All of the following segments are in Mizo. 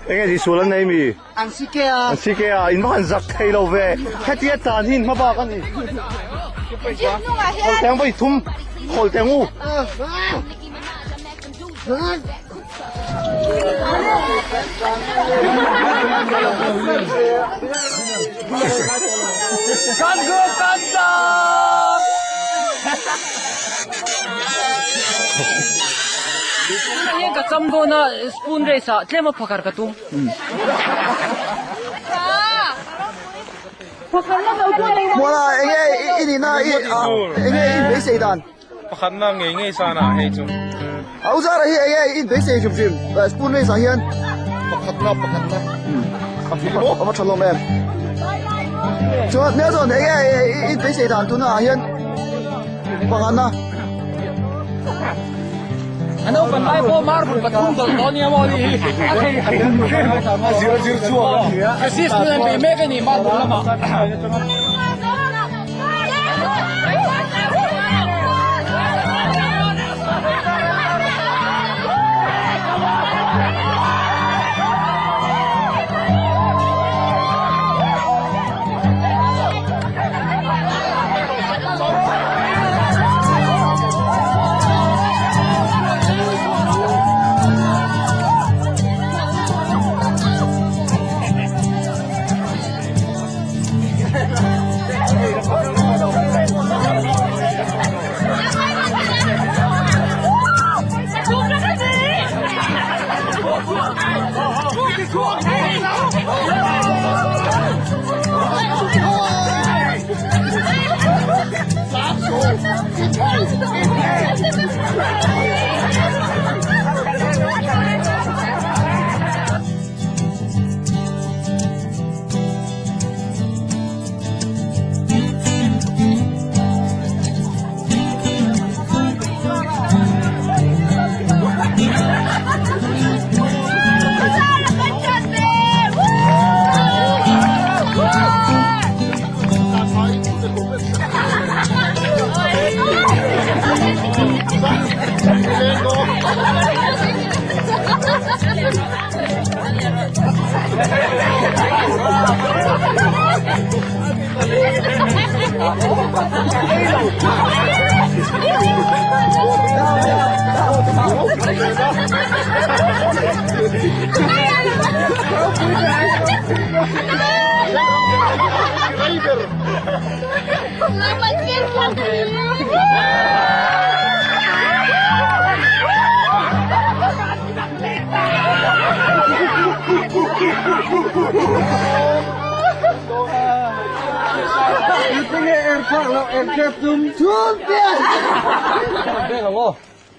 Enge tihsual an nei mi? An CK a. An CK a, in va han zak thei lo ve. Hetia tan hi in hma bak a ni. Khawlteng vawi thum, khawlteng u. Tunah hian ka cham dawn a, spoon race ah tlem a phakar ka tum. Muala enge i nihna i enge i inbeisei dan? Pakhatna ngei ngei sana hei chu. A u zara hi enge i inbeisei hrim hrim spoon race ah hian? Pakhatna pakhatna. A va tha hlawm em. Chuan Nelson enge i inbeisei dan tunah hian pakhatna? A naupan lai pawh marble pathum dawlh tawh ania maw ni hi a thei A zir a zir chhuak a. Assist nun an bei mek a ni marble lamah.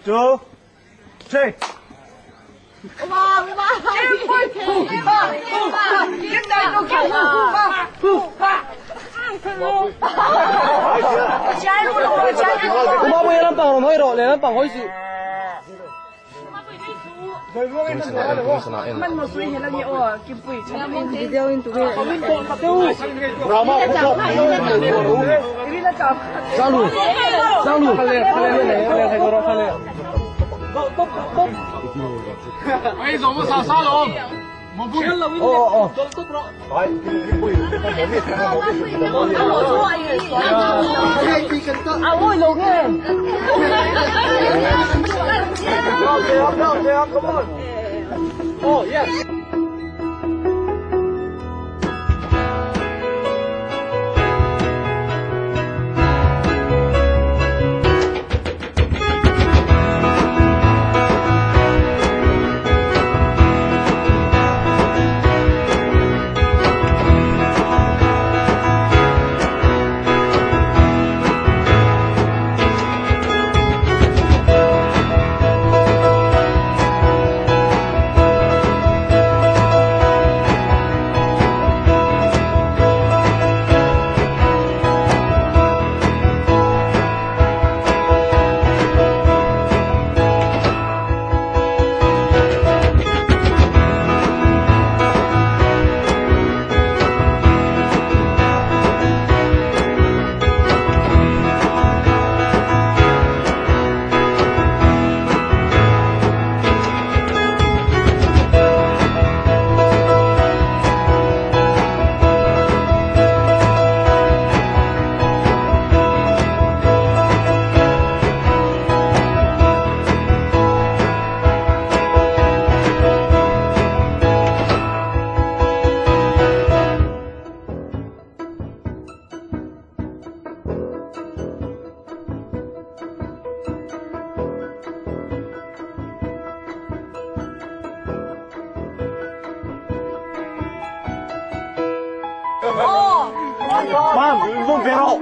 Two, three. Mam, vum ve rawh.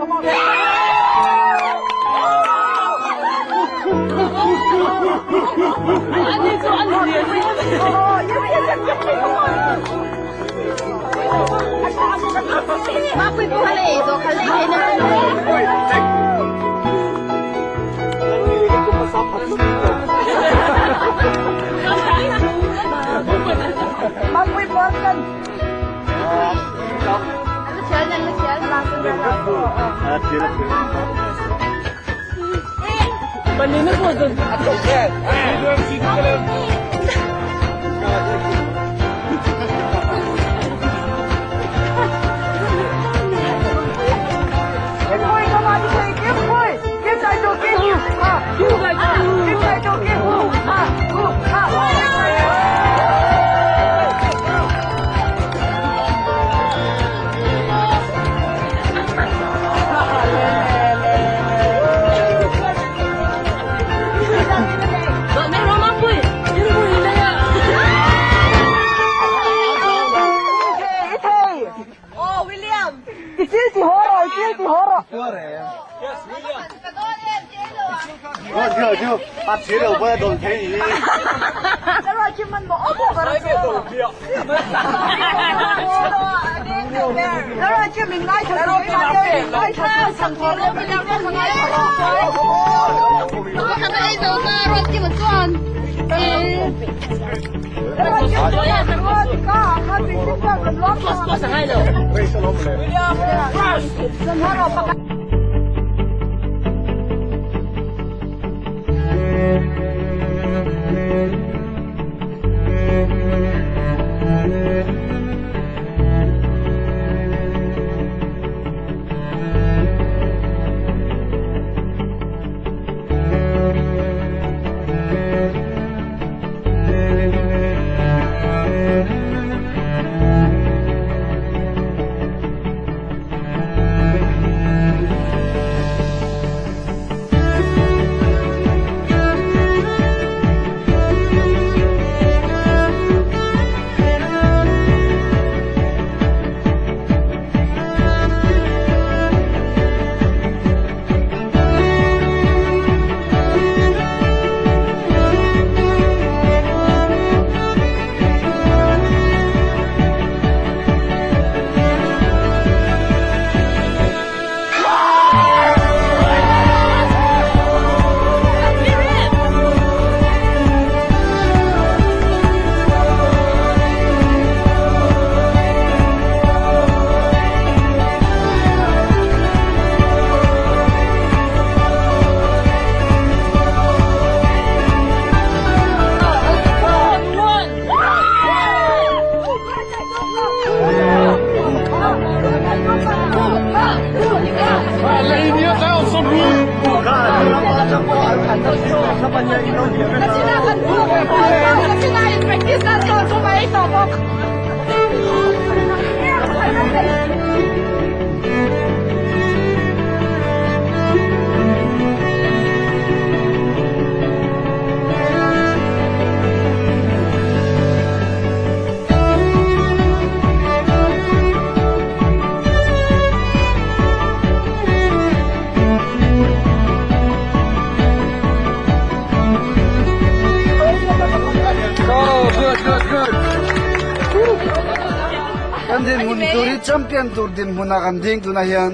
Kan dinhmun tur hi champion tur dinhmunah kan ding tunah hian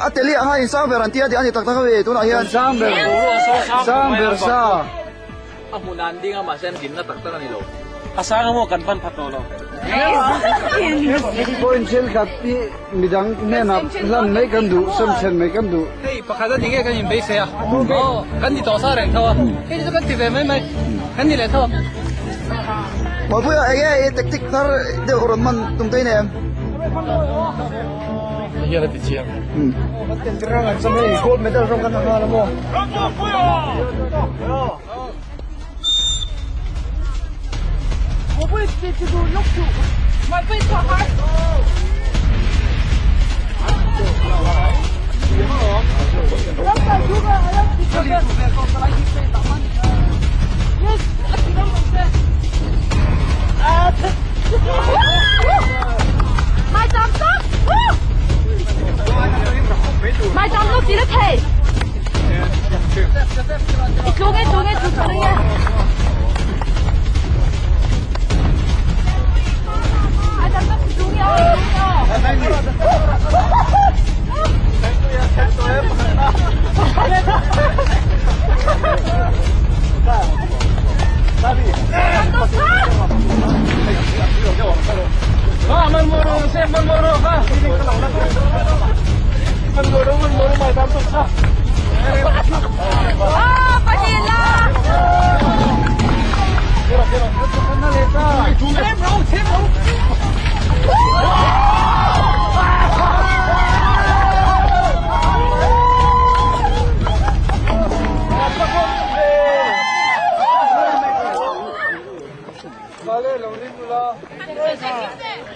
a teli anga insang ber an tia tih a ni tak tak a ni tunah hian sang ber sang ber sa a hmun an ding a mahse an dinna tak tak a ni lo a sang emaw kan pan pha tawh lo point thenkhat hi midang hnenah hlan mai kan duh sem then mai kan duh hei pakhat a ni nge kan inbeisei a aw kan ni tawh sa reng tho a hei chu kan ti ve mai mai kan ni leh tho Mapuia enge i tactic thar deuh rawn hman tum te i nei em? Hian a ti chiang. Gold medal rawng kan ha nghal a maw?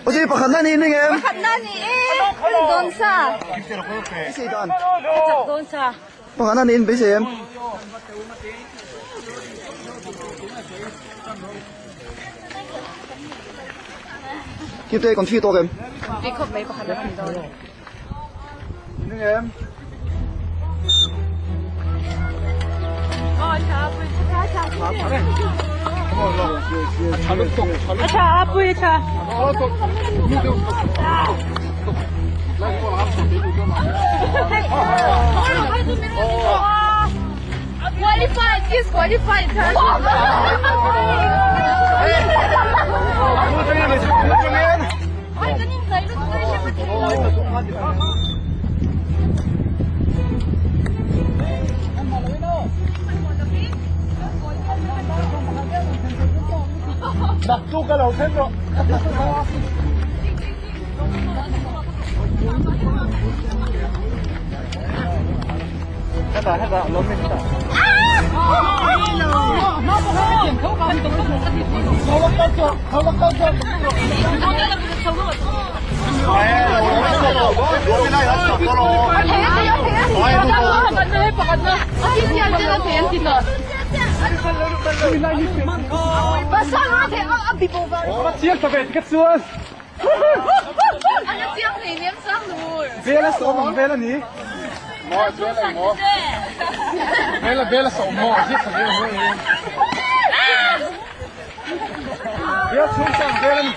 Aw pakhatna ni ning em? Pakhatna ni e, kan dawn sa. Beisei dan. Ka chak dawn sa. Pakhatna niin beisei em? Kimte kan thi tawk em? Thi khawp mai pakhatna kan dawn. Ning em? Acha apui acha. Qualified, disqualified. Naktuk a lo thleng rawh. Hetah hetah lo min hetah. Vela sawm ang vel a ni. Vela vela sawm maw ziak thla zel ang Vela chhung sang vel a ni.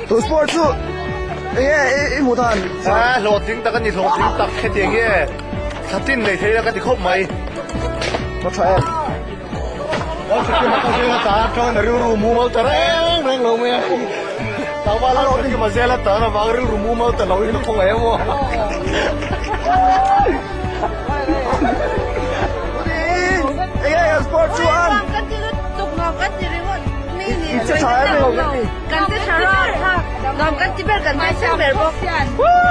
Tu sport chu enge i hmuh dan? A hlawhtling tak a ni, hlawhtling tak hetiang nge thlatin nei thei la ka ti khawp mai. Ka tha em? Atangin a rilru mumal ta reng reng lo mai a. Tlangval a hlawhtling a zel a tan avang rilru mumal ta lo in a khawngaih em aw. Enge sport chu an? I che tha em lo? Kan che tha rawh nuam kan ti ber kan hmai ber bawk.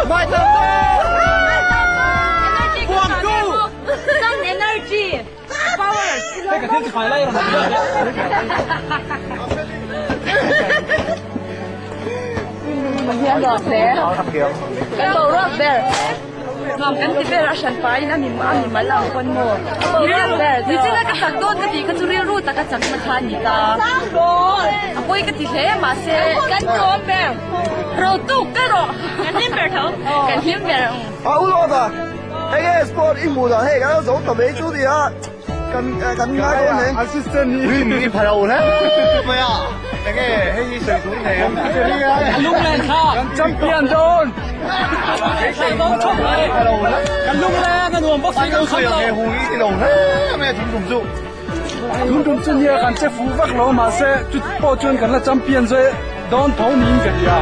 Hmai tam Sun energy power. Kan boruak ber nuam kan ti ber a hran pahin a mi mal ang pawn maw boruak ber nichina ka chak dawn ka tih kha chu rilru taka chakna kha a ni ta a pawi ka ti hle mahse kan tlawm ber ro tuk ka rawh kan hlim ber tho kan hlim ber ang. A u lawt a enge sport i hmuh dan hei kan lo zo ta mai chu nia kan kan ngai dawn hle. Assistant hi rin i pha lo hle mai a enge hei hi sawi tur nei em A lunglen kha kan champion dawn kan lunglen a nuam bawk si kan kham lo hu i ti lo hle mai a thum tum chu thum tum chu nia kan che fu vak lo mahse chu pawh chuan kan la champion zui dawn tho niin ka hria.